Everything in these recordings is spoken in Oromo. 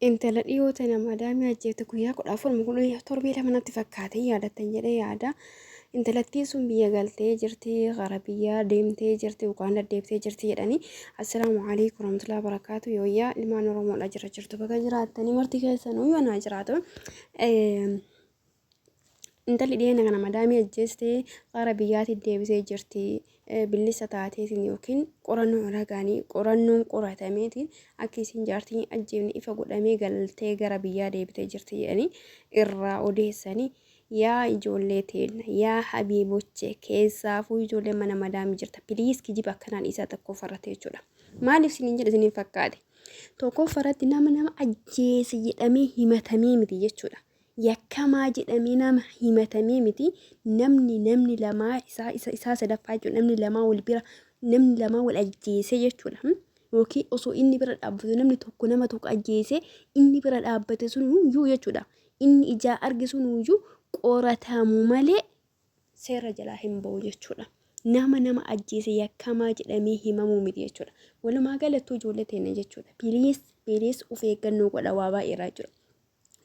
Intala dhiyoo tana madaamii ajjeefte guyyaa 14 moo torbee 2 natti fakkaate yaadattan jedhee yaada. Intalattiin sun biyya galtee jirti, gara biyyaa deemtee jirti, Ugaanda deebitee jirti jedhanii. Assalaamu alaikum warahmatullahi wabarakatuh. Yooyyaa ilmaan Oromoodha jira jirtu baga jiraattanii marti keessanuu yoo naa jiraatu. Intalli dhiyeenya kana madaamii ajjeeste gara biyyaatti deebisee jirti. Billisa taateetiin yookiin qorannoo ragaanii qorannoon qoratameetiin akka isin jaartiin hin ajjeefne ifa godhamee galtee gara biyyaa deebitee jirti jedhanii irraa odeessanii. Yaa ijoollee teenna, yaa habiiboche, keessaafuu ijoollee mana madaamii jirta. Piliis kijiba akkanaa dhiisaa tokkoffarratti jechuudha. Maaliif isiniin jedhe isiniin fakkaate? Tokkoffarratti nama nama ajjeese jedhamee himatamee miti jechuudha. Yakkamaa jedhamee nama himatamee miti namni namni lamaa isaa isa isaa sadaffaa jechuudha namni lamaa wal bira namni lamaa wal ajjeesee jechuudha. Yookiin osoo inni bira dhaabbatu namni tokko nama tokko ajjeesee inni bira dhaabbate sun iyyuu jechuudha. Inni ijaa arge sun iyyuu qoratamu malee seera jalaa hin ba'u jechuudha. Nama nama ajjeese yakkamaa jedhamee himamuu miti jechuudha. Walumaa galattuu ijoollee teenya jechuudha. Piliis piliis of eeggannoo godha waa baay'eerraa jechuudha.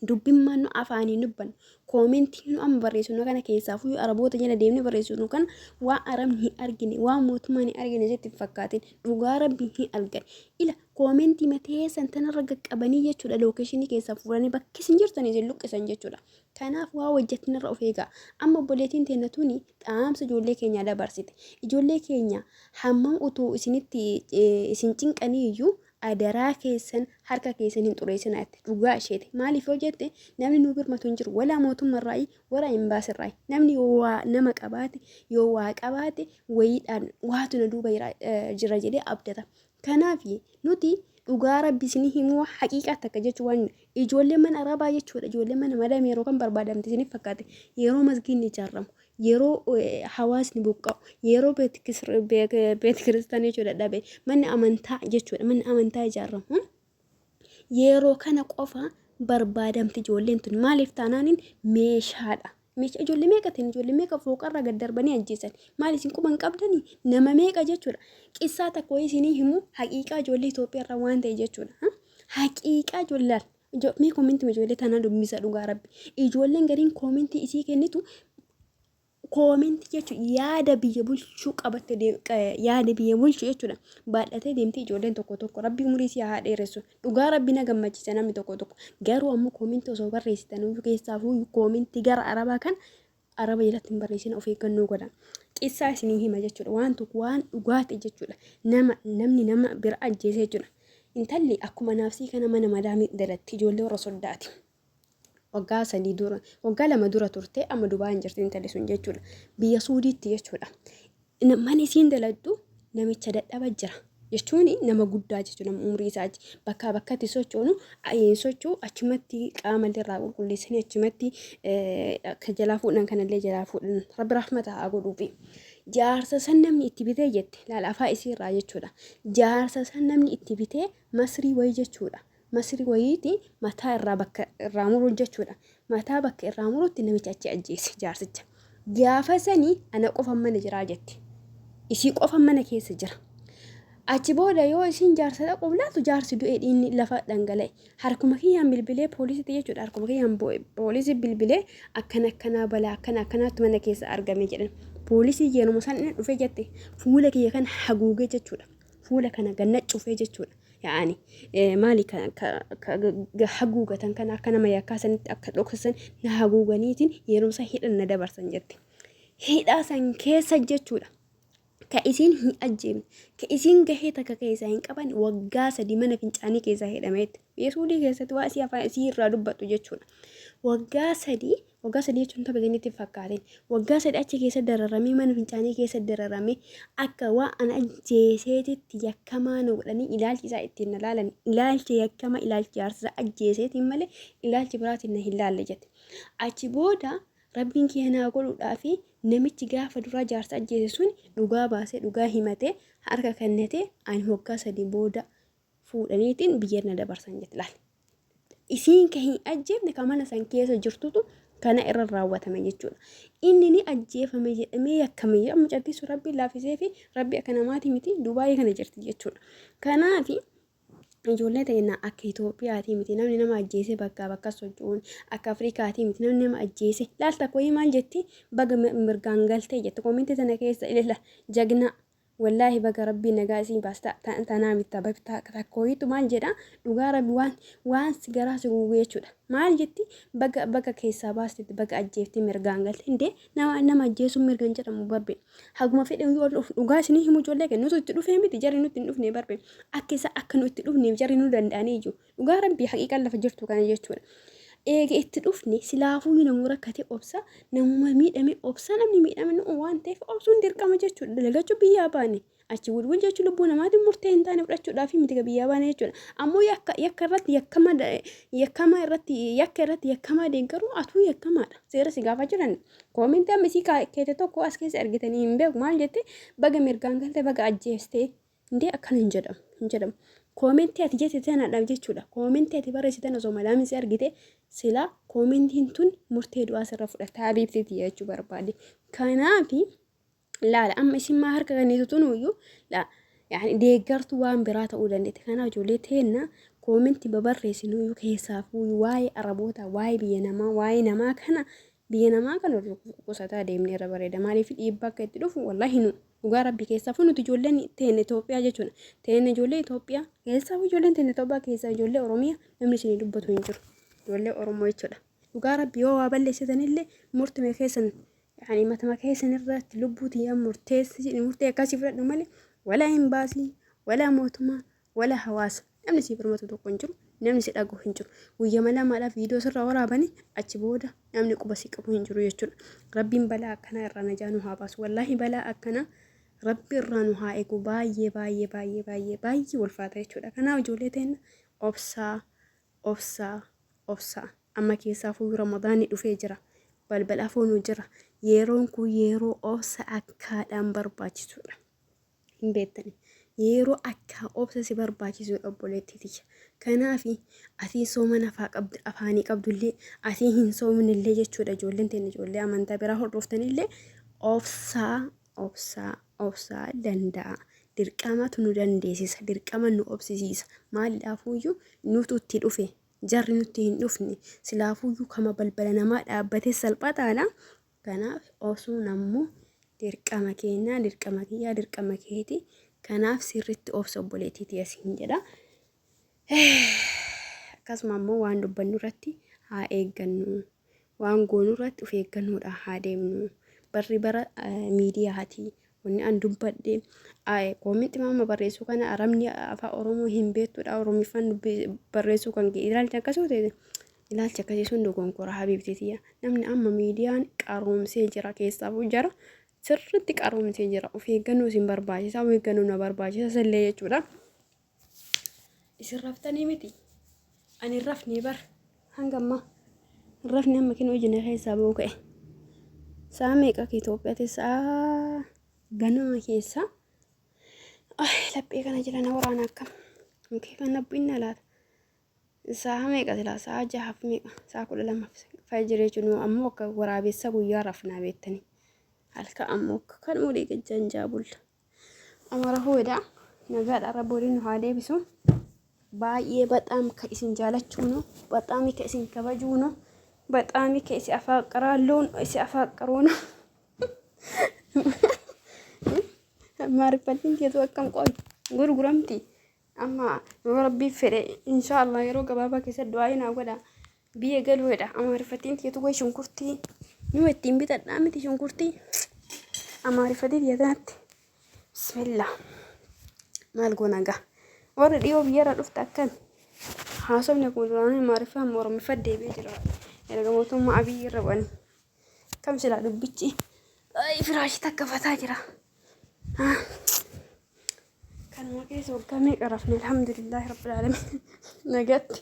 Dubbimmaan nu afaaniin dubbannu, koomentii nu amma barreessinu kana keessaafuu Araboota jala deemnee barreessinu kana waan Arabni hin argine, waan mootummaan hin argine sitti hin fakkaatin. Dhugaa Rabbi hin argan. Ila koomentii mateessan tanarra qaqqabanii jechuudha lookeeshinii keessaa fuudhanii bakki isin jirtan isin luqqisan jechuudha. Kanaaf waa hojjettinirra of eegaa. Amma obboleettiin teenna tuni dhaamsa ijoollee keenyaa dabarsite. Ijoollee keenya hammam utuu isinitti isin cinqanii iyyuu adaraa keessan harka keessan hin xureessinaa jette. Dhugaa isheeti. Maaliif yoo jette namni nu birmatu hin jiru. Walaa mootummarraayi, walaa imbaasirraayi. Namni yoo waa nama qabaate, yoo waa qabaate wayiidhaan waatu na duuba jira jedhee abdata. Kanaaf nuti dhugaa rabbi isinii himuu haqiiqaa takka jechuun waan ijoollee mana arabaa jechuudha. Ijoollee mana madame yeroo kan barbaadamte isiniif fakkaate yeroo masgiinni ijaaramu yeroo hawaasni buqqa'u yeroo beetikiristaanii jechuudha dhabe manni amantaa jechuudha manni amantaa ijaaramu yeroo kana qofa barbaadamti ijoolleen tun maaliif taanaaniin meeshaadha. Meeshaa ijoollee meeqatiin ijoollee meeqa fooqarraa gad darbanii ajjeesan maal isin quba hin qabdanii nama meeqa jechuudha. Qissaa takka wayii isinii himu haqiiqaa ijoollee Itoophiyaa irraa waan ta'e jechuudha. Haqiiqaa ijoollee Mee koomentii ijoollee tanaa dubbisa dhugaa rabbi. Ijoolleen gariin koomentii isii kennitu koomentii jechuun yaada biyya bulchuu qabatte yaada biyya bulchuu jechuudha. Baadhatee deemti ijoolleen tokko tokko rabbi umurii isii haa dheeressu. Dhugaa rabbi na gammachiisa namni tokko tokko. Garuu ammoo koomentii osoo barreessitan iyyuu keessaafuu koomentii gara arabaa kan araba jalatti hin barreessina of eeggannoo godha. Qissaa isinii hima jechuudha. Waan tokko waan dhugaati jechuudha. Nama namni nama bira ajjeese jechuudha. Intalli akkuma naafsii kana mana madaamii dalatti ijoollee warra soddaati. Waggaa 3 dura waggaa 2 dura turte amma Dubaay hin jirti intalli sun jechuudha. Biyya Suudiitti jechuudha. Mana isiin daladdu namicha dadhaba jira. Jechuun nama guddaa jechuudha nama umrii isaa bakkaa bakkatti sochoonu hin socho'u achumatti qaama illee irraa qulqulleessanii achumatti akka jalaa fuudhan kanallee jalaa fuudhan rabbi rahmata haa godhuufi. Jaarsa san namni itti bitee jette laala afaa isii irraa jechuudha. Jaarsa san namni itti bitee masrii wayii jechuudha. Masrii wayiiti mataa irraa bakka irraa muruun jechuudha. Mataa bakka irraa murutti namicha achi ajjeese jaarsicha. Gaafa sanii ana qofa mana jiraa jetti. Isii qofa mana keessa jira. Achi booda yoo isiin jaarsa dhaquuf laatu jaarsi du'ee dhiinni lafa dhangala'e. Harkuma kiyyaan bilbilee poolisitti jechuudha. Harkuma kiyyaan poolisii bilbilee akkana akkanaa balaa akkana akkanaatti mana keessa argame jedhan. Poolisii yeruma san inni dhufe jette fuula kiyya kana haguugee jechuudha. Fuula kana ganna cufee jechuudha. Yaani maali ka haguugatan kana akka nama yakkaa sanitti akka dhoksan na haguuganiitiin yeroo san hidhan na dabarsan jette. Hidhaa san keessa jechuudha. Ka isiin hin ajjeefne, ka isiin gahee takka keessaa hin qaban waggaa 3 mana fincaanii keessaa hidhameetti. Biyya Suudii keessatti waa isii afaan isii irraa dubbattu jechuudha. Waggaa 3 Waggaa 3 jechuun tapha isinitti hin fakkaatin. Waggaa 3 achi keessa dararamee mana fincaanii keessa dararamee akka waa ana ajjeeseetitti yakkamaa na godhanii ilaalchi isaa ittiin na laalan ilaalcha yakkama ilaalcha jaarsa ajjeeseetiin malee ilaalchi biraatiin na hin laalle jette. Achi booda rabbiin kiyya naa godhuudhaa fi namichi gaafa duraa jaarsa ajjeese sun dhugaa baasee dhugaa himatee harka kennatee ani waggaa 3 booda fuudhaniitiin biyya na dabarsan jette laal. Isiin ka hin ajjeefne ka mana san keessa jirtutu kana irra raawwatame jechuudha. Inni ni ajjeefame jedhamee yakkame jedha mucattii sun rabbi laaffisee fi rabbi akka namaati miti Dubaayii kana jirti jechuudha. Kanaafi Ijoollee teenna akka Itoophiyaatii miti namni nama ajjeese bakkaa bakka socho'uun, akka Afrikaatii miti namni nama ajjeese. Laal takka wayii maal jetti? Baga mirgaan galtee jette koomentii tana keessa. Ilila jagnaa, wallaahi baga rabbii nagaa isii baasta. Tanaa miti, takka wayiitu maal jedha? Dhugaa rabbi, waan si garaa si gugu jechuudha. Maal jetti? Baga keessaa baastetti, baga ajjeeftee mirgaan galte. Indee, nama nama ajjeesuun mirga hin jedhamu barbe. Haguma fedhe yoo dhugaa isinii himu, ijoollee kennu nutu itti dhufee miti, jarri nutti hin dhufne barbe. Akka isa akka nu itti dhufneef jarri nu danda'anii iyyuu. Dhugaa rabbii, haqiiqaan lafa jirtu kana jechuudha. Eega itti dhufne silaafuu namuu rakkate obsa, namuma miidhame obsa, namni miidhame nu waan ta'eef obsuun dirqama jechuudha. Dalagachuu biyyaa baane, achi wulwul jechuun lubbuu namaatiin murtee hin taane fudhachuudhaaf miti biyyaa baane jechuudha. Ammoo yakka yakka irratti yakkama, yakkama irratti yakka irratti yakkamaa deeggaruu atuu yakkamaadha. Seera si gaafachuu danda'a. Koomentii amma isii keete tokko as keessa argitanii hin beeku, maal jette? Baga mirgaan galte, baga ajjeestee. Indee, akkana hin jedhamu, hin jedhamu. Koomentii ati jette tanaadhaaf jechuudha. Koomentii ati barreessitan osoo madaamin si argite silaa koomentiin tun murtee du'aa sirra fudhata, habiibtiiti jechuu barbaade. Kanaafi laala, amma isin maa harka kennitu tunuyyuu laa yaani deeggartuu waan biraa ta'uu dandeette. Kanaaf ijoollee teenna, koomentii babarreessinuyyuu keessaafuu waa'ee araboota, waa'ee biyya namaa, waa'ee namaa kana, biyya namaa kana qusataa deemnee irra bareeda. Maaliif dhiibbaa akka itti dhufu wallaahi nu dhugaa rabbi, keessaafuu nuti ijoolleen teenne Itoophiyaa jechuudha. Teenne ijoollee Itoophiyaa, keessaafuu ijoolleen teenne Itoophiyaa keessaa ijoollee Oromiyaa, namni isinii dubbatu hin jiru. Ijoollee Oromoo jechuudha. Dhugaa rabbi, yoo waa balleessitanillee murtime keessan, yaani matama keessan irratti lubbuu tiyyaa murteessi, murtee akkasii fudhadhu malee, walaa hin baasii, walaa mootummaa, walaa hawaasa, namni si birmatu tokko hin jiru, namni si dhagahu hin jiru. Guyyama lamaadhaaf viidiyoo sirraa waraabanii achi booda namni quba si qabu hin jiru jechuudha. Rabbiin balaa akkanaa irraa najaa nu haa baasu. Wallaahi balaa akkanaa rabbi irraa nu haa eegu. Baay'ee baay'ee baay'ee baay'ee baay'ee ulfaata jechuudha. Kanaaf ijoollee teenna, obsaa, obsaa, obsaa. Amma keessaafuu ramadaanni dhufee jira, balbala afoonuu jira. Yeroon kun yeroo obsa akkaadhaan barbaachisuudha. Hin beektani, yeroo akka obsa si barbaachisuudha, obboleettii tiyya. Kanaaf atii soomana afaa qabdu, afaanii qabdullee, atii hin soomnellee jechuudha, ijoolleen teenya, ijoollee amantaa biraa hordoftanillee, obsaa, obsaa, obsaa danda'a. Dirqamatu nu dandeessisa, dirqama nu obsisiisa. Maalidhaafuyyuu nutu itti dhufe, jarri nutti hin dhufne. Silaafuyyuu kama balbala namaa dhaabbatee salphataadha. Kanaaf obsuun ammoo dirqama keenyaa, dirqama kiyyaa, dirqama keeti. Kanaaf sirritti obsa, obboleettii tiyya siin jedha. Akkasuma ammoo waan dubbannu irratti haa eeggannu. Waan goonu irratti of eeggannoodhaan haa deemnu. Barri bara miidiyaati. Wanni an dubbadhe koominti amma barreessuu kana arabni afaan Oromoo hin beektudha. Oromiffaan barreessuu kan ilaalcha akkasii ta'e, ilaalcha akkasii sun dogonkora, habiibtii tiyya. Namni amma miidiyaan qaroomsee jira, keessaafuu jara sirriitti qaroomsee jira. Of eeggannoo isin barbaachisa, of eeggannoo na barbaachisa sillee jechuudha. Isin raftanii miti? Ani hin rafne bar, hanga ammaa hin rafne. Amma kinoo ijina keessaa ba'uu ka'e. Sa'a meeqa akka Itoophiyaatti? Sa'a ganama keessa. Ay, laphee kana jala na waraana akkam. Mukee kan nabbuinna laata? Sa'a meeqa silaa? Sa'a jahaaf meeqa? Sa'a 12f fa'a jira jechuun. Ammoo akka waraabessa guyyaa rafnaa beektanii. Halkan ammoo akka kan olii gajjaan jaabulla. Amara hooda nagaadha, rabbi waliin nu haa deebisu. Baay'ee baxaam ka isin jaalachuunu, baxaami ka isin kabajuunu, baxaami ka isi afaaqaraalluun, isi afaaqaruunu. Maariffatiin keetu akkam qoy gurguramti. Amma yoo rabbii fedhe, inshaallah, yeroo gabaabaa keessatti du'aa naa godha. Biyya galuudha. Amaariffatiin tiyatu way shunkurtii numa ittiin bitadhaa miti, shunkurtii amaariffatii tiyya tanatti. Bismillah, maal goona gaa? Warri dhiyoo biyyarra dhufte akkami? Haasofni akkuma duraanii amaariffaa amma oromiffa deebi'ee jira. Erga mootummaa Abiyyi irra bu'anii kam silaa dubbichi? Ay, firaashii takka fataa jira. Kanuma keessa waggaa meeqa rafne? Alhamdulillahi rabbil alamin. Nagatti.